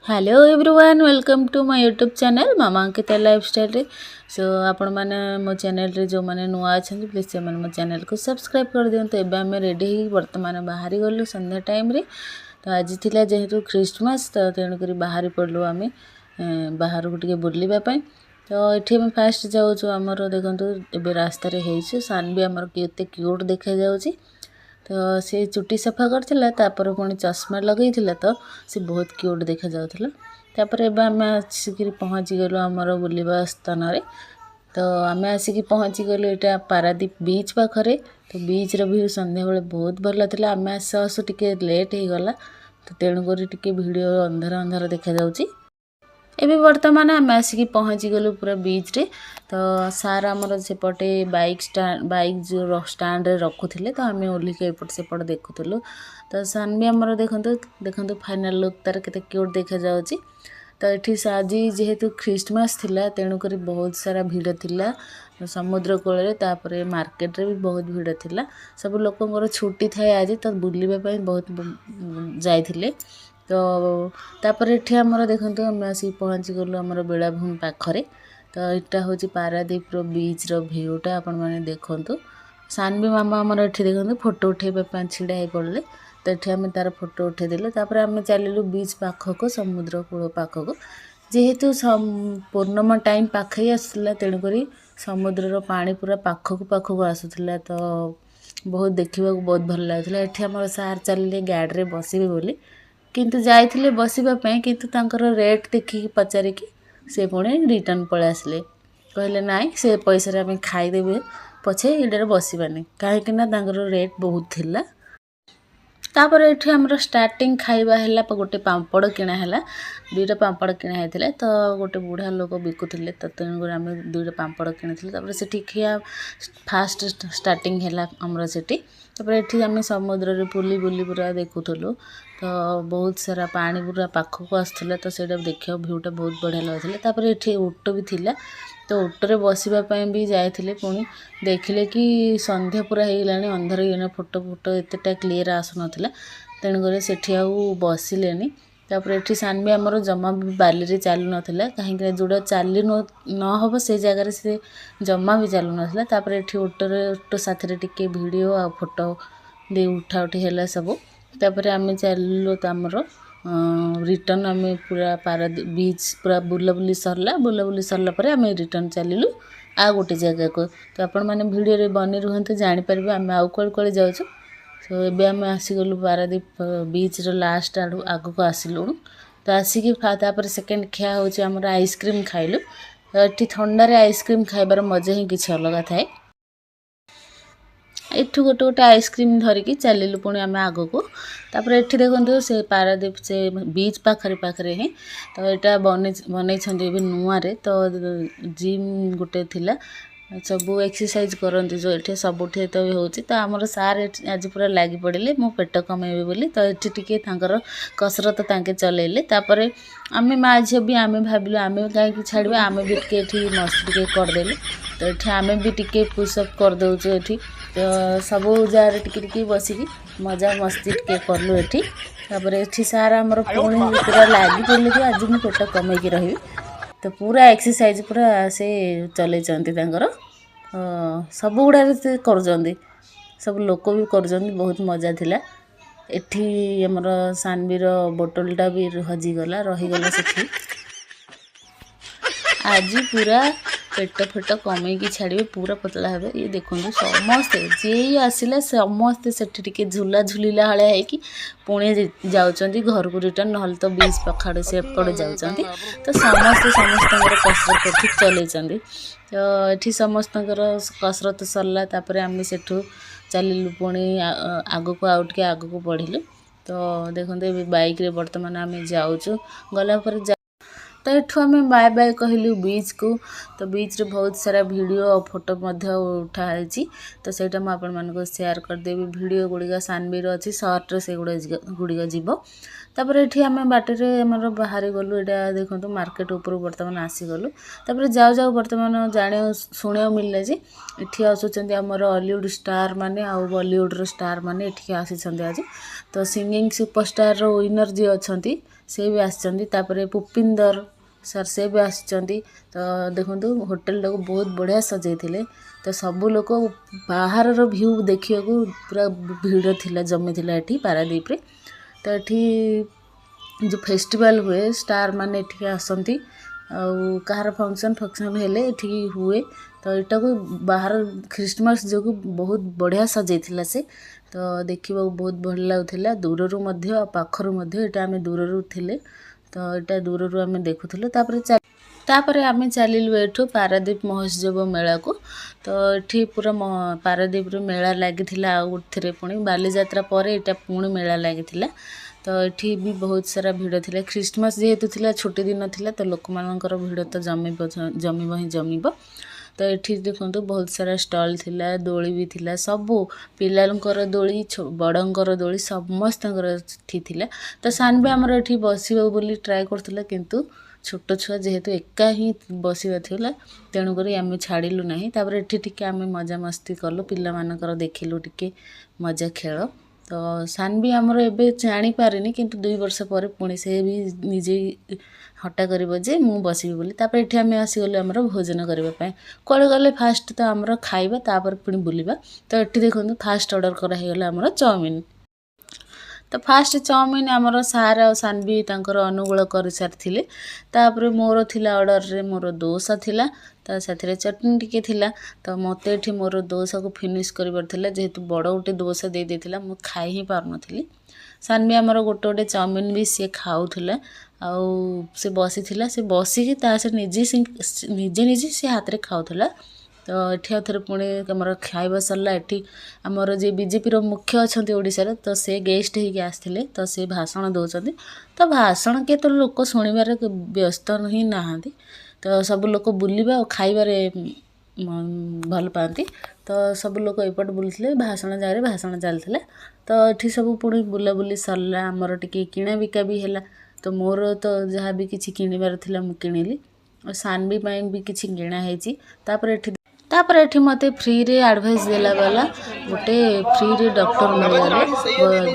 Hello everyone, welcome to my YouTube channel Mama Ankita ଲାଇଫଷ୍ଟାଇଲ୍ରେ। Show ଆପଣମାନେ ମୋ ଚ୍ୟାନେଲ୍ରେ ଯେଉଁମାନେ ନୂଆ ଅଛନ୍ତି, ପ୍ଲିଜ୍ ସେମାନେ ମୋ ଚ୍ୟାନେଲ୍କୁ ସବସ୍କ୍ରାଇବ୍ କରିଦିଅନ୍ତୁ। ଏବେ ଆମେ ରେଡ଼ି ହେଇକି ବର୍ତ୍ତମାନ ବାହାରି ଗଲୁ ସନ୍ଧ୍ୟା ଟାଇମ୍ରେ। ତ ଆଜି ଥିଲା ଯେହେତୁ ଖ୍ରୀଷ୍ଟମାସ୍, ତ ତେଣୁକରି ବାହାରି ପଡ଼ିଲୁ ଆମେ ବାହାରକୁ ଟିକେ ବୁଲିବା ପାଇଁ। ତ ଏଠି ଆମେ ଫାଷ୍ଟ ଯାଉଛୁ ଆମର, ଦେଖନ୍ତୁ, ଏବେ ରାସ୍ତାରେ ହେଇଛୁ। ସାନବି ଆମର କେତେ କ୍ୟୁଟ୍ ଦେଖାଯାଉଛି। ତ ସେ ଚୁଟି ସଫା କରିଥିଲା, ତାପରେ ପୁଣି ଚଷମା ଲଗେଇଥିଲା, ତ ସେ ବହୁତ କ୍ୟୁଟ୍ ଦେଖାଯାଉଥିଲା। ତାପରେ ଏବେ ଆମେ ଆସିକିରି ପହଞ୍ଚିଗଲୁ ଆମର ବୁଲିବା ସ୍ଥାନରେ। ତ ଆମେ ଆସିକି ପହଞ୍ଚିଗଲୁ ଏଇଟା ପାରାଦୀପ ବିଚ୍ ପାଖରେ। ତ ବିଚ୍ର ଭ୍ୟୁ ସନ୍ଧ୍ୟାବେଳେ ବହୁତ ଭଲ ଥିଲା। ଆମେ ଆସୁ ଆସୁ ଟିକେ ଲେଟ୍ ହେଇଗଲା, ତ ତେଣୁକରି ଟିକେ ଭିଡ଼ିଓ ଅନ୍ଧାର ଅନ୍ଧାର ଦେଖାଯାଉଛି। ଏବେ ବର୍ତ୍ତମାନ ଆମେ ଆସିକି ପହଞ୍ଚିଗଲୁ ପୁରା ବିଚ୍ରେ। ତ ସାର୍ ଆମର ସେପଟେ ବାଇକ୍ ଷ୍ଟାଣ୍ଡ, ବାଇକ୍ ଯେଉଁ ଷ୍ଟାଣ୍ଡରେ ରଖୁଥିଲେ, ତ ଆମେ ଓହ୍ଲିକି ଏପଟ ସେପଟ ଦେଖୁଥିଲୁ। ତ ସାନ୍ବି ଆମର ଦେଖନ୍ତୁ, ଦେଖନ୍ତୁ, ଫାଇନାଲ୍ ଲୁକ୍ ତାର କେତେ କ୍ୟୁଟ୍ ଦେଖାଯାଉଛି। ତ ଏଠି ଆଜି ଯେହେତୁ ଖ୍ରୀଷ୍ଟମାସ୍ ଥିଲା, ତେଣୁକରି ବହୁତ ସାରା ଭିଡ଼ ଥିଲା ସମୁଦ୍ର କୂଳରେ। ତାପରେ ମାର୍କେଟରେ ବି ବହୁତ ଭିଡ଼ ଥିଲା। ସବୁ ଲୋକଙ୍କର ଛୁଟି ଥାଏ ଆଜି, ତ ବୁଲିବା ପାଇଁ ବହୁତ ଯାଇଥିଲେ। ତ ତାପରେ ଏଠି ଆମର ଦେଖନ୍ତୁ, ଆମେ ଆସିକି ପହଞ୍ଚିଗଲୁ ଆମର ବେଳାଭୂମି ପାଖରେ। ତ ଏଇଟା ହେଉଛି ପାରାଦୀପର ବିଚ୍ର ଭିୟୁଟା, ଆପଣମାନେ ଦେଖନ୍ତୁ। ସାନବି ମାମା ଆମର ଏଠି ଦେଖନ୍ତୁ, ଫଟୋ ଉଠେଇବା ପାଇଁ ଛିଡ଼ା ହେଇ ପଡ଼ିଲେ। ତ ଏଠି ଆମେ ତାର ଫଟୋ ଉଠେଇଦେଲୁ। ତାପରେ ଆମେ ଚାଲିଲୁ ବିଚ୍ ପାଖକୁ, ସମୁଦ୍ର କୂଳ ପାଖକୁ। ଯେହେତୁ ପୂର୍ଣ୍ଣମା ଟାଇମ୍ ପାଖେଇ ଆସୁଥିଲା, ତେଣୁକରି ସମୁଦ୍ରର ପାଣି ପୁରା ପାଖକୁ ପାଖକୁ ଆସୁଥିଲା। ତ ବହୁତ ଦେଖିବାକୁ ବହୁତ ଭଲ ଲାଗୁଥିଲା। ଏଠି ଆମର ସାର୍ ଚାଲିଲେ ଗାଡ଼ିରେ ବସିବେ ବୋଲି, କିନ୍ତୁ ଯାଇଥିଲେ ବସିବା ପାଇଁ, କିନ୍ତୁ ତାଙ୍କର ରେଟ୍ ଦେଖିକି ପଚାରିକି ସେ ପୁଣି ରିଟର୍ଣ୍ଣ ପଳେଇ ଆସିଲେ। କହିଲେ, ନାଇଁ, ସେ ପଇସାରେ ଆମେ ଖାଇଦେବେ ପଛେ, ଏଇଟାରେ ବସିବାନି, କାହିଁକି ନା ତାଙ୍କର ରେଟ୍ ବହୁତ ଥିଲା। ତାପରେ ଏଠି ଆମର ଷ୍ଟାର୍ଟିଂ ଖାଇବା ହେଲା। ଗୋଟେ ପାମ୍ପଡ଼ କିଣା ହେଲା, ଦୁଇଟା ପାମ୍ପଡ଼ କିଣା ହେଇଥିଲା। ତ ଗୋଟେ ବୁଢ଼ା ଲୋକ ବିକୁଥିଲେ, ତ ତେଣୁକରି ଆମେ ଦୁଇଟା ପାମ୍ପଡ଼ କିଣିଥିଲୁ। ତାପରେ ସେଠି ଖିଆ ଫାଷ୍ଟ ଷ୍ଟାର୍ଟିଂ ହେଲା ଆମର ସେଠି। ତାପରେ ଏଠି ଆମେ ସମୁଦ୍ରରେ ବୁଲି ବୁଲି ପୁରା ଦେଖୁଥିଲୁ। ତ ବହୁତ ସାରା ପାଣି ପୁରା ପାଖକୁ ଆସୁଥିଲା, ତ ସେଇଟା ଦେଖିବାକୁ ଭିୟୁଟା ବହୁତ ବଢ଼ିଆ ଲାଗୁଥିଲା। ତାପରେ ଏଠି ଓଟ ବି ଥିଲା, ତ ଓଟରେ ବସିବା ପାଇଁ ବି ଯାଇଥିଲେ। ପୁଣି ଦେଖିଲେ କି ସନ୍ଧ୍ୟା ପୁରା ହେଇଗଲାଣି, ଅନ୍ଧାର ହେଇଗଲାଣି, ଫଟୋ ଫଟୋ ଏତେଟା କ୍ଲିୟର୍ ଆସୁନଥିଲା, ତେଣୁକରି ସେଠି ଆଉ ବସିଲେନି। ତାପରେ ଏଠି ସାନବି ଆମର ଜମା ବି ବାଲିରେ ଚାଲୁନଥିଲା, କାହିଁକିନା ଯେଉଁଟା ଚାଲି ନ ହେବ, ସେ ଜାଗାରେ ସେ ଜମା ବି ଚାଲୁନଥିଲା। ତାପରେ ଏଠି ଓଟରେ, ଓଟ ସାଥିରେ ଟିକେ ଭିଡ଼ିଓ ଆଉ ଫଟୋ ଦେଇ ଉଠା ଉଠି ହେଲା ସବୁ। ତାପରେ ଆମେ ଚାଲିଲୁ ତ ଆମର ରିଟର୍ଣ୍ଣ। ଆମେ ପୁରା ପାରାଦୀପ ବିଚ୍ ପୁରା ବୁଲାବୁଲି ସରିଲା। ବୁଲାବୁଲି ସରିଲା ପରେ ଆମେ ରିଟର୍ଣ୍ଣ ଚାଲିଲୁ ଆଉ ଗୋଟେ ଜାଗାକୁ। ତ ଆପଣମାନେ ଭିଡ଼ିଓରେ ବନି ରୁହନ୍ତୁ, ଜାଣିପାରିବେ ଆମେ ଆଉ କୁଆଡ଼େ କୁଆଡ଼େ ଯାଉଛୁ। ତ ଏବେ ଆମେ ଆସିଗଲୁ ପାରାଦୀପ ବିଚ୍ର ଲାଷ୍ଟ ଆଡ଼ୁ ଆଗକୁ ଆସିଲୁଣୁ। ତ ଆସିକି ତାପରେ ସେକେଣ୍ଡ ଖିଆ ହେଉଛି ଆମର, ଆଇସ୍କ୍ରିମ୍ ଖାଇଲୁ। ତ ଏଠି ଥଣ୍ଡାରେ ଆଇସ୍କ୍ରିମ୍ ଖାଇବାର ମଜା ହିଁ କିଛି ଅଲଗା ଥାଏ। ଏଠୁ ଗୋଟେ ଗୋଟେ ଆଇସ୍କ୍ରିମ୍ ଧରିକି ଚାଲିଲୁ ପୁଣି ଆମେ ଆଗକୁ। ତାପରେ ଏଠି ଦେଖନ୍ତୁ, ସେ ପାରାଦୀପ ସେ ବିଚ୍ ପାଖରେ ପାଖରେ ହିଁ ତ ଏଇଟା ବନେଇଛନ୍ତି ଏବେ ନୂଆରେ। ତ ଜିମ୍ ଗୋଟେ ଥିଲା, ସବୁ ଏକ୍ସରସାଇଜ୍ କରନ୍ତି ଯେଉଁ ଏଠି ସବୁଠି ତ ହେଉଛି। ତ ଆମର ସାର୍ ଏଠି ଆଜି ପୁରା ଲାଗି ପଡ଼ିଲେ ମୁଁ ପେଟ କମେଇବି ବୋଲି। ତ ଏଠି ଟିକେ ତାଙ୍କର କସରତ ତାଙ୍କେ ଚଲେଇଲେ। ତାପରେ ଆମେ ମା ଝିଅ ବି ଆମେ ଭାବିଲୁ, ଆମେ କାହିଁକି ଛାଡ଼ିବା, ଆମେ ବି ଟିକେ ଏଠି ମସ୍ତି ଟିକେ କରିଦେଲୁ। ତ ଏଠି ଆମେ ବି ଟିକେ ପୁଷଅପ୍ କରିଦେଉଛୁ ଏଠି। ତ ସବୁ ଜାଗାରେ ଟିକେ ଟିକେ ବସିକି ମଜା ମସ୍ତି ଟିକେ କଲୁ ଏଠି। ତାପରେ ଏଠି ସାର୍ ଆମର ପୁଣି ପୁରା ଲାଗି ପଡ଼ିଲେ କି ଆଜି ମୁଁ ପେଟ କମେଇକି ରହିବି। ତ ପୁରା ଏକ୍ସରସାଇଜ୍ ପୁରା ସେ ଚଲେଇଛନ୍ତି ତାଙ୍କର। ସବୁ ଗୁଡ଼ାରେ ସେ କରୁଛନ୍ତି, ସବୁ ଲୋକ ବି କରୁଛନ୍ତି, ବହୁତ ମଜା ଥିଲା। ଏଠି ଆମର ସାନବିର ବୋଟଲଟା ବି ହଜିଗଲା, ରହିଗଲା ସେଠି। ଆଜି ପୁରା ପେଟ ଫେଟ କମେଇକି ଛାଡ଼ିବେ, ପୁରା ପତଳା ହେବେ। ଇଏ ଦେଖନ୍ତୁ, ସମସ୍ତେ ଯିଏ ଆସିଲା, ସମସ୍ତେ ସେଠି ଟିକେ ଝୁଲା ଝୁଲିଲା ଭଳିଆ ହେଇକି ପୁଣି ଯାଉଛନ୍ତି ଘରକୁ ରିଟର୍ଣ୍ଣ, ନହେଲେ ତ ବିଚ୍ ପାଖ ଆଡ଼େ ସେପଟେ ଯାଉଛନ୍ତି। ତ ସମସ୍ତେ ସମସ୍ତଙ୍କର କସରତ ଏଠି ଚଲେଇଛନ୍ତି। ତ ଏଠି ସମସ୍ତଙ୍କର କସରତ ସରିଲା। ତାପରେ ଆମେ ସେଠୁ ଚାଲିଲୁ ପୁଣି ଆଗକୁ, ଆଉ ଟିକେ ଆଗକୁ ବଢ଼ିଲୁ। ତ ଦେଖନ୍ତୁ, ଏବେ ବାଇକ୍ରେ ବର୍ତ୍ତମାନ ଆମେ ଯାଉଛୁ। ଗଲା ପରେ ତ ଏଠୁ ଆମେ ବାଏ ବାଏ କହିଲୁ ବିଚ୍କୁ। ତ ବିଚ୍ରେ ବହୁତ ସାରା ଭିଡ଼ିଓ ଆଉ ଫଟୋ ମଧ୍ୟ ଉଠା ହେଇଛି, ତ ସେଇଟା ମୁଁ ଆପଣମାନଙ୍କୁ ସେୟାର କରିଦେବି। ଭିଡ଼ିଓ ଗୁଡ଼ିକ ସାନବିର ଅଛି, ସର୍ଟରେ ସେଗୁଡ଼ା ଗୁଡ଼ିକ ଯିବ। ତାପରେ ଏଠି ଆମେ ବାଟରେ ଆମର ବାହାରି ଗଲୁ। ଏଇଟା ଦେଖନ୍ତୁ, ମାର୍କେଟ ଉପରୁ ବର୍ତ୍ତମାନ ଆସିଗଲୁ। ତାପରେ ଯାଉ ଯାଉ ବର୍ତ୍ତମାନ ଜାଣିବାକୁ ଶୁଣିବାକୁ ମିଳିଲା ଯେ ଏଠି ଆସୁଛନ୍ତି ଆମର ଅଲିଉଡ଼ ଷ୍ଟାର ମାନେ ଆଉ ବଲିଉଡ଼ର ଷ୍ଟାର ମାନେ ଏଠିକି ଆସିଛନ୍ତି ଆଜି। ତ ସିଙ୍ଗିଂ ସୁପରଷ୍ଟାରର ୱିନର୍ ଯିଏ ଅଛନ୍ତି, ସେ ବି ଆସିଛନ୍ତି। ତାପରେ ପୁପିନ୍ଦର ସାର୍, ସେ ବି ଆସିଛନ୍ତି। ତ ଦେଖନ୍ତୁ, ହୋଟେଲଟାକୁ ବହୁତ ବଢ଼ିଆ ସଜେଇଥିଲେ। ତ ସବୁ ଲୋକ ବାହାରର ଭ୍ୟୁ ଦେଖିବାକୁ ପୁରା ଭିଡ଼ ଥିଲା, ଜମିଥିଲା ଏଠି ପାରାଦ୍ୱୀପରେ। ତ ଏଠି ଯେଉଁ ଫେଷ୍ଟିଭାଲ୍ ହୁଏ, ଷ୍ଟାର ମାନେ ଏଠିକି ଆସନ୍ତି ଆଉ କାହାର ଫଙ୍କସନ୍ ଫଙ୍କସନ୍ ହେଲେ ଏଠିକି ହୁଏ। ତ ଏଇଟାକୁ ବାହାର ଖ୍ରୀଷ୍ଟମାସ ଯୋଗୁଁ ବହୁତ ବଢ଼ିଆ ସଜେଇଥିଲା ସେ। ତ ଦେଖିବାକୁ ବହୁତ ଭଲ ଲାଗୁଥିଲା ଦୂରରୁ ମଧ୍ୟ ଆଉ ପାଖରୁ ମଧ୍ୟ। ଏଇଟା ଆମେ ଦୂରରୁ ଥିଲେ, ତ ଏଇଟା ଦୂରରୁ ଆମେ ଦେଖୁଥିଲୁ। ତାପରେ ଆମେ ଚାଲିଲୁ ଏଠୁ ପାରାଦ୍ୱୀପ ମହୋତ୍ସବ ମେଳାକୁ। ତ ଏଠି ପୁରା ପାରାଦ୍ୱୀପରେ ମେଳା ଲାଗିଥିଲା। ଆଉ ଗୋଟେଥିରେ ପୁଣି ବାଲିଯାତ୍ରା ପରେ ଏଇଟା ପୁଣି ମେଳା ଲାଗିଥିଲା। ତ ଏଠି ବି ବହୁତ ସାରା ଭିଡ଼ ଥିଲା। ଖ୍ରୀଷ୍ଟମାସ ଯେହେତୁ ଥିଲା, ଛୁଟି ଦିନ ଥିଲା, ତ ଲୋକମାନଙ୍କର ଭିଡ଼ ତ ଜମିବ, ଜମିବ ହିଁ ଜମିବ। ତ ଏଠି ଦେଖନ୍ତୁ, ବହୁତ ସାରା ଷ୍ଟଲ୍ ଥିଲା, ଦୋଳି ବି ଥିଲା। ସବୁ ପିଲାଙ୍କର ଦୋଳି, ବଡ଼ଙ୍କର ଦୋଳି, ସମସ୍ତଙ୍କର ଏଠି ଥିଲା। ତ ସାନବି ଆମର ଏଠି ବସିବ ବୋଲି ଟ୍ରାଏ କରୁଥିଲା, କିନ୍ତୁ ଛୋଟ ଛୁଆ ଯେହେତୁ ଏକା ହିଁ ବସିବା ଥିଲା, ତେଣୁକରି ଆମେ ଛାଡ଼ିଲୁ ନାହିଁ। ତାପରେ ଏଠି ଟିକେ ଆମେ ମଜାମସ୍ତି କଲୁ, ପିଲାମାନଙ୍କର ଦେଖିଲୁ ଟିକେ ମଜା ଖେଳ। ତ ସାନବି ଆମର ଏବେ ଜାଣିପାରିନି, କିନ୍ତୁ 2 ବର୍ଷ ପରେ ପୁଣି ସେ ବି ନିଜେ ହଟା କରିବ ଯେ ମୁଁ ବସିବି ବୋଲି। ତାପରେ ଏଠି ଆମେ ଆସିଗଲୁ ଆମର ଭୋଜନ କରିବା ପାଇଁ। କୁଆଡ଼େ ଗଲେ ଫାଷ୍ଟ ତ ଆମର ଖାଇବା, ତାପରେ ପୁଣି ବୁଲିବା। ତ ଏଠି ଦେଖନ୍ତୁ, ଫାଷ୍ଟ ଅର୍ଡ଼ର କରାହେଇଗଲା ଆମର ଚାଉମିନ୍। ତ ଫାଷ୍ଟ ଚାଉମିନ୍ ଆମର ସାର୍ ଆଉ ସାନବି ତାଙ୍କର ଅନୁକୂଳ କରିସାରିଥିଲେ। ତାପରେ ମୋର ଥିଲା ଅର୍ଡ଼ରରେ, ମୋର ଦୋସା ଥିଲା, ତା ସାଥିରେ ଚଟଣି ଟିକେ ଥିଲା। ତ ମୋତେ ଏଠି ମୋର ଦୋସାକୁ ଫିନିଶ୍ କରିବାର ଥିଲା। ଯେହେତୁ ବଡ଼ ଗୋଟେ ଦୋସା ଦେଇ ଦେଇଥିଲା, ମୁଁ ଖାଇ ହିଁ ପାରୁନଥିଲି। ସାନବି ଆମର ଗୋଟେ ଗୋଟେ ଚାଉମିନ୍ ବି ସିଏ ଖାଉଥିଲା ଆଉ ସେ ବସିଥିଲା, ସେ ବସିକି ତା ସେ ନିଜେ ନିଜେ ନିଜେ ସେ ହାତରେ ଖାଉଥିଲା। ତ ଏଠି ଆଉ ଥରେ ପୁଣି ଆମର ଖାଇବା ସରିଲା। ଏଠି ଆମର ଯିଏ ବିଜେପିର ମୁଖ୍ୟ ଅଛନ୍ତି ଓଡ଼ିଶାରେ, ତ ସେ ଗେଷ୍ଟ ହେଇକି ଆସିଥିଲେ। ତ ସେ ଭାଷଣ ଦେଉଛନ୍ତି। ତ ଭାଷଣ କିଏ ତ ଲୋକ ଶୁଣିବାରେ ବ୍ୟସ୍ତ ହିଁ ନାହାନ୍ତି। ତ ସବୁ ଲୋକ ବୁଲିବା ଆଉ ଖାଇବାରେ ଭଲ ପାଆନ୍ତି। ତ ସବୁ ଲୋକ ଏପଟେ ବୁଲୁଥିଲେ, ଭାଷଣ ଜାଗାରେ ଭାଷଣ ଚାଲିଥିଲା। ତ ଏଠି ସବୁ ପୁଣି ବୁଲାବୁଲି ସରିଲା ଆମର, ଟିକେ କିଣା ବିକା ବି ହେଲା। ତ ମୋର ତ ଯାହା ବି କିଛି କିଣିବାର ଥିଲା ମୁଁ କିଣିଲି, ଆଉ ସାନବି ପାଇଁ ବି କିଛି କିଣା ହେଇଛି। ତାପରେ ଏଠି ମୋତେ ଫ୍ରିରେ ଆଡ଼ଭାଇସ୍ ଦେଲା ବାଲା ଗୋଟେ ଫ୍ରିରେ ଡକ୍ଟର ମିଳିଗଲେ,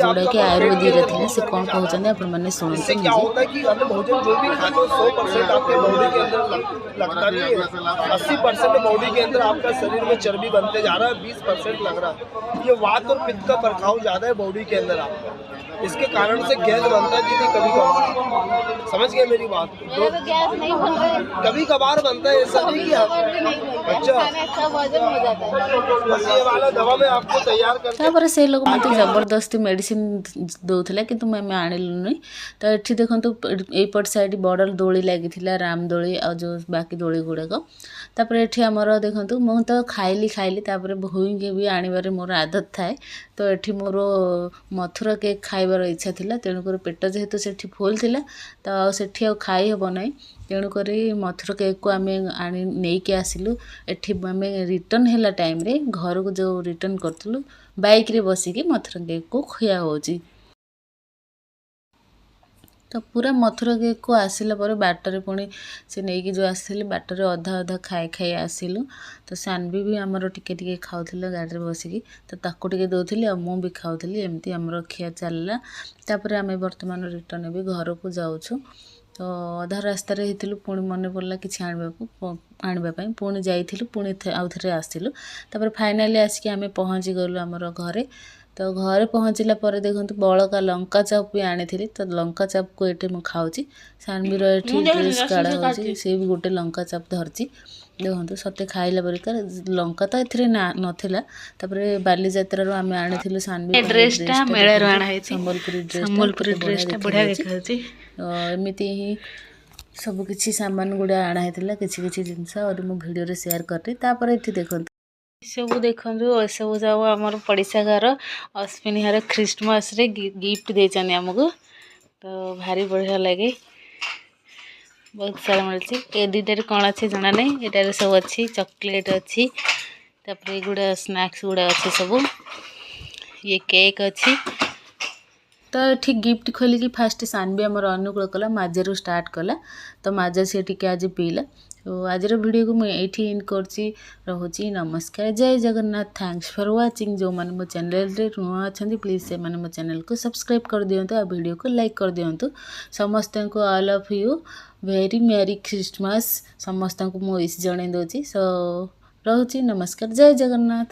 ଯେଉଁଟାକି ଆୟୁର୍ବେଦିକରେ ଥିଲେ। ସେ କ'ଣ କହୁଛନ୍ତି ଆପଣମାନେ ଶୁଣନ୍ତୁ। इससे क्या ନିଜେ होता है कि हमें भोजन जो भी खाते हो, 100% आपके बॉडी के अंदर लगता नहीं है। 80% बॉडी के अंदर आपका शरीर में चर्बी बनते जा रहा है, 20% लग रहा है। ये वात और पित्त का प्रभाव ज़्यादा है बॉडी के अंदर आपका, इसके कारण से गैस बनता है दीदी कभी कभार। समझ गए मेरी बात? मेरा तो गैस नहीं बन रहा है। कभी कभार बनता है, ऐसा नहीं कि कभार भी नहीं बनता है। अच्छा। खाना सब हजम हो जाता है। बस ये वाला दवा मैं आपको तैयार करके ତାପରେ ସେ ଲୋକ ମୋତେ ଜବରଦସ୍ତି ମେଡ଼ିସିନ ଦେଉଥିଲା, କିନ୍ତୁ ଆମେ ଆଣିଲୁନି। ତ ଏଠି ଦେଖନ୍ତୁ, ଏଇପଟ ସାଇଡ଼୍ ବଡ଼ ଦୋଳି ଲାଗିଥିଲା, ରାମ ଦୋଳି ଆଉ ଯେଉଁ ବାକି ଦୋଳି ଗୁଡ଼ାକ। ତାପରେ ଏଠି ଆମର ଦେଖନ୍ତୁ, ମୁଁ ତ ଖାଇଲି ଖାଇଲି, ତାପରେ ଭୋଇଁକି ବି ଆଣିବାରେ ମୋର ଆଦତ ଥାଏ। ତ ଏଠି ମୋର ମଥୁରା କେକ୍ ଖାଇବାର ଇଚ୍ଛା ଥିଲା। ତେଣୁକରି ପେଟ ଯେହେତୁ ସେଠି ଫୁଲ୍ ଥିଲା, ତ ଆଉ ସେଠି ଆଉ ଖାଇ ହେବ ନାହିଁ। ତେଣୁକରି ମଥୁରା କେକ୍କୁ ଆମେ ଆଣି ନେଇକି ଆସିଲୁ। ଏଠି ଆମେ ରିଟର୍ନ ହେଲା ଟାଇମ୍ରେ, ଘରକୁ ଯେଉଁ ରିଟର୍ନ କରୁଥିଲୁ, ବାଇକ୍ରେ ବସିକି ମଥୁରା କେକ୍କୁ ଖିଆ ହେଉଛି। ତ ପୁରା ମଥୁରା କେକ୍କୁ ଆସିଲା ପରେ ବାଟରେ ପୁଣି ସେ ନେଇକି ଯେଉଁ ଆସିଥିଲି, ବାଟରେ ଅଧା ଅଧା ଖାଇ ଖାଇ ଆସିଲୁ। ତ ସାନବି ବି ଆମର ଟିକେ ଟିକେ ଖାଉଥିଲା ଗାଡ଼ିରେ ବସିକି। ତ ତାକୁ ଟିକେ ଦେଉଥିଲି ଆଉ ମୁଁ ବି ଖାଉଥିଲି। ଏମିତି ଆମର ଖିଆ ଚାଲିଲା। ତାପରେ ଆମେ ବର୍ତ୍ତମାନ ରିଟର୍ନ ବି ଘରକୁ ଯାଉଛୁ। ତ ଅଧା ରାସ୍ତାରେ ହେଇଥିଲୁ, ପୁଣି ମନେ ପଡ଼ିଲା କିଛି ଆଣିବା ପାଇଁ। ପୁଣି ଯାଇଥିଲୁ, ପୁଣି ଆଉ ଥରେ ଆସିଲୁ। ତାପରେ ଫାଇନାଲି ଆସିକି ଆମେ ପହଞ୍ଚି ଗଲୁ ଆମର ଘରେ। ତ ଘରେ ପହଞ୍ଚିଲା ପରେ ଦେଖନ୍ତୁ, ବଳକା ଲଙ୍କା ଚପ୍ ବି ଆଣିଥିଲି। ତ ଲଙ୍କା ଚପ୍କୁ ଏଠି ମୁଁ ଖାଉଛି। ସାନବିର ଏଠି ଡ୍ରେସ୍ କାଢ଼ା ହେଉଛି, ସେ ବି ଗୋଟେ ଲଙ୍କା ଚପ୍ ଧରିଛି। ଦେଖନ୍ତୁ, ସତେ ଖାଇଲା ପରିକା ଲଙ୍କା ତ ଏଥିରେ ନା ନଥିଲା। ତାପରେ ବାଲିଯାତ୍ରାରୁ ଆମେ ଆଣିଥିଲୁ ସାନବି ପାଇଁ ଡ୍ରେସଟା ଡ୍ରେସଟା। ମେଳାରୁ ଦେଖନ୍ତୁ, ଅଣା ହେଇଛି। ସମ୍ବଲପୁରୀ ଡ୍ରେସଟା ସମ୍ବଲପୁରୀ କେତେ ବଢ଼ିଆ ଡ୍ରେସଟା ବଢ଼ିଆ ଦେଖାଯାଉଛି। ଦେଖାଯାଉଛି। ତ ଏମିତି ହିଁ ସବୁ କିଛି ସାମାନ ଗୁଡ଼ା ଆଣା ହେଇଥିଲା, କିଛି କିଛି ଜିନିଷ ଆହୁରି ମୁଁ ଭିଡ଼ିଓରେ ସେୟାର କରିନି। ତାପରେ ଏଠି ଦେଖନ୍ତୁ, ଏସବୁ ଦେଖନ୍ତୁ, ଏସବୁ ସବୁ ଆମର ପଡ଼ିଶା ଘର ଅଶ୍ବିନୀ ଘର ଖ୍ରୀଷ୍ଟମାସରେ ଗିଫ୍ଟ ଦେଇଛନ୍ତି ଆମକୁ। ତ ଭାରି ବଢ଼ିଆ ଲାଗେ, ବହୁତ ସାରା ମିଳିଛି। ଏ ଦୁଇଟାରେ କ'ଣ ଅଛି ଜଣା ନାହିଁ। ଏଟାରେ ସବୁ ଅଛି, ଚକୋଲେଟ୍ ଅଛି, ତାପରେ ଏଗୁଡ଼ା ସ୍ନାକ୍ସ ଗୁଡ଼ା ଅଛି ସବୁ, ଇଏ କେକ୍ ଅଛି। ତ ତ ଏଠି ଗିଫ୍ଟ ଖୋଲିକି ଫାଷ୍ଟ ସାନବି ଆମର ଅନୁକୂଳ କଲା, ମାଜାରୁ ଷ୍ଟାର୍ଟ କଲା। ତ ମାଜା ସେ ଟିକେ ଆଜି ପିଇଲା। ତ ଆଜିର ଭିଡ଼ିଓକୁ ମୁଁ ଏଇଠି ଏଣ୍ଡ କରୁଛି। ରହୁଛି, ନମସ୍କାର, ଜୟ ଜଗନ୍ନାଥ। Thanks for watching. ଯେଉଁମାନେ ମୋ ଚ୍ୟାନେଲରେ ନୂଆ ଅଛନ୍ତି, ପ୍ଲିଜ୍ ସେମାନେ ମୋ ଚ୍ୟାନେଲକୁ ସବସ୍କ୍ରାଇବ୍ କରିଦିଅନ୍ତୁ ଆଉ ଭିଡ଼ିଓକୁ ଲାଇକ୍ କରିଦିଅନ୍ତୁ। ସମସ୍ତଙ୍କୁ all of you very merry Christmas. ସମସ୍ତଙ୍କୁ ମୁଁ ୱିଶ୍ ଜଣାଇ ଦେଉଛି। ସୋ ରହୁଛି, ନମସ୍କାର, ଜୟ ଜଗନ୍ନାଥ।